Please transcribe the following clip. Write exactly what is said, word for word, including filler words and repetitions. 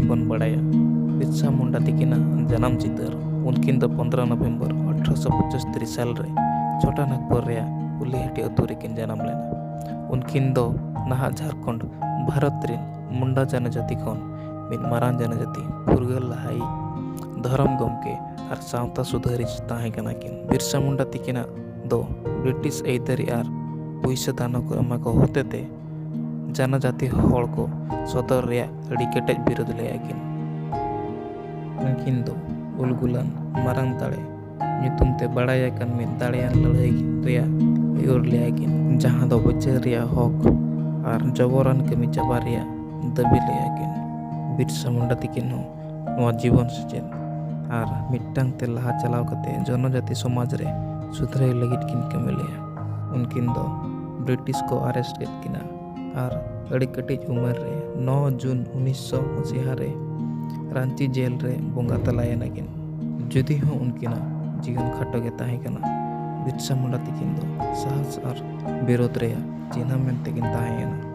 ᱵᱚᱱ ᱵᱟᱲᱟᱭᱟ ᱵᱤᱨᱥᱟ ᱢᱩᱱᱰᱟ ᱛᱤᱠᱤᱱᱟᱜ ᱡᱟᱱᱟᱢ ᱪᱤᱛᱟᱹᱨ᱾ ᱩᱱᱠᱤᱱ ᱫᱚ ᱯᱚᱱᱫᱽᱨᱚ ᱱᱚᱵᱷᱮᱢᱵᱚᱨ ᱟᱴᱷᱨᱚᱥᱚ ᱯᱚᱸᱪᱟᱥᱤ ᱥᱟᱞ ᱨᱮ ᱪᱷᱳᱴᱟ ᱱᱟᱜᱽᱯᱩᱨ ᱨᱮᱭᱟᱜ ᱩᱞᱤᱦᱟᱴᱤ ᱟᱹᱛᱩ ᱨᱮᱠᱤᱱ ᱡᱟᱱᱟᱢ ᱞᱮᱱᱟ᱾ ᱩᱱᱠᱤᱱ ᱫᱚ ᱱᱟᱦᱟᱜ ᱡᱷᱟᱲᱠᱷᱚᱸᱰ, ᱵᱷᱟᱨᱚᱛ ᱨᱤᱱ ᱢᱩᱱᱰᱟ ᱡᱚᱱᱚᱡᱟᱹᱛᱤ ᱠᱷᱚᱱ ᱢᱤᱫ ᱢᱟᱨᱟᱝ ᱡᱚᱱᱚᱡᱟᱹᱛᱤ ᱯᱷᱩᱨᱜᱟᱹᱞ ᱞᱟᱦᱟᱭᱤᱡ, ᱫᱷᱚᱨᱚᱢ ᱜᱚᱢᱠᱮ ᱟᱨ ᱥᱟᱶᱛᱟ ᱥᱩᱫᱷᱟᱹᱨᱤᱡ ᱛᱟᱦᱮᱸ ᱠᱟᱱᱟ ᱠᱤᱱ᱾ ᱵᱤᱨᱥᱟ ᱢᱩᱱᱰᱟ ᱛᱤᱠᱤᱱᱟᱜ ᱫᱚ ᱵᱨᱤᱴᱤᱥ ᱟᱹᱭᱫᱟᱹᱨᱤ ᱟᱨ ᱯᱩᱭᱥᱟᱹ ᱫᱟᱱ ᱠᱚ ᱮᱢᱟ ᱠᱚ ᱦᱚᱛᱮᱛᱮ ᱡᱚᱱᱚᱡᱟᱹᱛᱤ ᱦᱚᱲ ᱠᱚ ᱥᱚᱫᱚᱨ ᱨᱮᱭᱟᱜ ᱟᱹᱰᱤ ᱠᱮᱴᱮᱡ ᱵᱤᱨᱳᱫ ᱞᱮᱫᱼᱟ ᱠᱤᱱ᱾ ᱩᱱᱠᱤᱱ ᱫᱚ ᱩᱞᱜᱩᱞᱟᱱ ᱢᱟᱨᱟᱝ ᱫᱟᱲᱮ ᱧᱩᱛᱩᱢ ᱛᱮ ᱵᱟᱲᱟᱭ ᱟᱠᱟᱱ ᱢᱤᱫ ᱫᱟᱲᱮᱭᱟᱱ ᱞᱟᱹᱲᱦᱟᱹᱭ ᱨᱮᱭᱟᱜ ᱟᱹᱭᱩᱨ ᱞᱮᱫᱼᱟ ᱠᱤᱱ, ᱡᱟᱦᱟᱸ ᱫᱚ ᱵᱤᱪᱟᱹᱨ ᱨᱮᱭᱟᱜ ᱦᱚᱠ ᱟᱨ ᱡᱚᱵᱚᱨᱟᱱ ᱠᱟᱹᱢᱤ ᱪᱟᱵᱟ ᱨᱮᱭᱟᱜ ᱫᱟᱹᱵᱤ ᱞᱮᱫᱼᱟ ᱠᱤᱱ᱾ ᱵᱤᱨᱥᱟ ᱢᱩᱱᱰᱟ ᱛᱤᱠᱤᱱ ᱦᱚᱸ ᱱᱚᱣᱟ ᱡᱤᱵᱚᱱ ᱥᱮᱪᱮᱫ ᱟᱨ ᱢᱤᱫᱴᱟᱝ ᱛᱮ ᱞᱟᱦᱟ ᱪᱟᱞᱟᱣ ᱠᱟᱛᱮ ᱡᱚᱱᱚᱡᱟᱹᱛᱤ ᱥᱚᱢᱟᱡᱽ ᱨᱮ ᱥᱩᱫᱷᱨᱟᱹᱭ ᱞᱟᱹᱜᱤᱫ ᱠᱤᱱ ᱠᱟᱹᱢᱤ ᱞᱮᱫᱼᱟ᱾ ᱩᱱᱠᱤᱱ ᱫᱚ ᱵᱨᱤᱴᱤᱥ ᱠᱚ ᱟᱨᱮᱥᱴ ᱠᱮᱫ ᱠᱤᱱᱟ ᱟᱨ ᱟᱹᱰᱤ ᱠᱟᱹᱴᱤᱡ ᱩᱢᱮᱨ ᱨᱮ ᱱᱚ ᱡᱩᱱ ᱩᱱᱤᱥᱥᱚ ᱢᱟᱹᱥᱤᱦᱟ ᱨᱮ ᱨᱟᱸᱪᱤ ᱡᱮᱞ ᱨᱮ ᱵᱚᱸᱜᱟ ᱛᱟᱞᱟᱭᱮᱱᱟ ᱠᱤᱱ᱾ ᱡᱩᱫᱤ ᱦᱚᱸ ᱩᱱᱠᱤᱱᱟᱜ ᱡᱤᱭᱚᱱ ᱠᱷᱟᱴᱚ ᱜᱮ ᱛᱟᱦᱮᱸ ᱠᱟᱱᱟ, ᱵᱤᱨᱥᱟ ᱢᱩᱱᱰᱟ ᱛᱤᱠᱤᱱ ᱫᱚ ᱥᱟᱦᱚᱥ ᱟᱨ ᱵᱤᱨᱳᱫ ᱨᱮᱭᱟᱜ ᱪᱤᱱᱦᱟᱹ ᱢᱮᱱᱛᱮ ᱠᱤᱱ ᱛᱟᱦᱮᱸᱭᱮᱱᱟ᱾